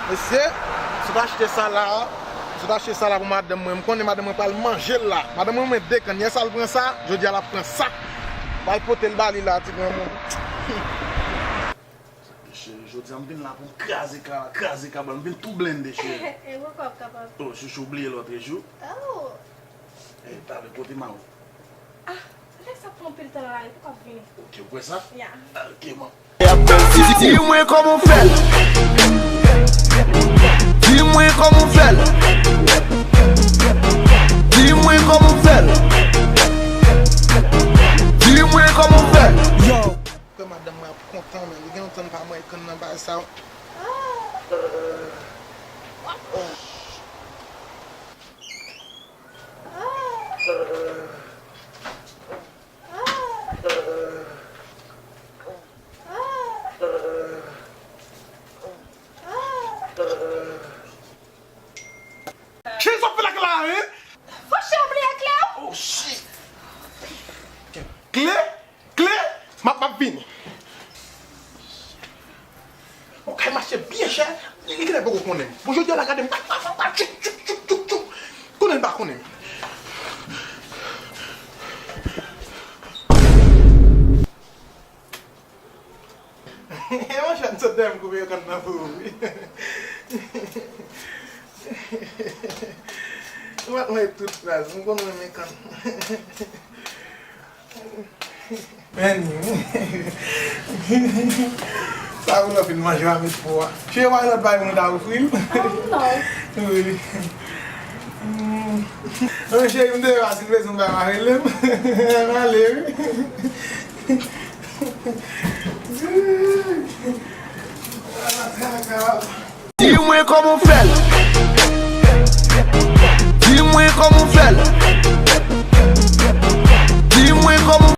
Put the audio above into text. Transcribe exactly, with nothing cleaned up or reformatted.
Mesye, si w ta achte sa la, si w ta achte sa la pou madanm mwen, m konnen madanm mwen pral manje l la. Madanm mwen renmen de kann. Yè sa l pran sa, jodi a l ap pran sa. Pral pote l ba li la, ti granmoun. Cheri, jodi a m vin la pou m kraze ka, kraze kabal, m vin tou blende, cheri. E poukò w kapab? Oh, chouchou, w bliye lòtrejou. Oh. Eh, talè, kote Mawou? Ah, nèg sa pran anpil tan nan lari, poukò w ap vini? Ok, ou kwè sa? Ya. Ah, ok, bon. Di mwen kòman w fè l. Di mwen kòman w fè l. Di mwen kòman w fè l. Di mwen kòman w fè l. Yo. Kwè madanm mwen ap kontan, men li gen lontan m pa mwen konn nan bagay sa. Kisa w fè la, Clara, hein? Fò chè w bliye kle w? Oh, shit. Kle? Kle? M ap, m ap vini. Yon kay mache byen chè, li genlè poko konnen m. Bon, jodi a la gade m, pa, pa, pa, pa, tchouk, tchouk, tchouk, tchouk, tchouk. Konnen l pa konnen m. Monchè, m sot dèyè m koupe yo kann nan pou ou, wi. Ou pa t mwen tout fraz, m konn renmen kann. Men, sa pou lè w fin manje w a met po a. Cheri, w pa gen lòt bagay pou nou ta ofri l? Ah, non. Wi. Mwen cheri, m deyò a, si l bezwen m bay, m a rele m. M ale, wi. Di mwen kòman w fè l. Di mwen kòman w fè l.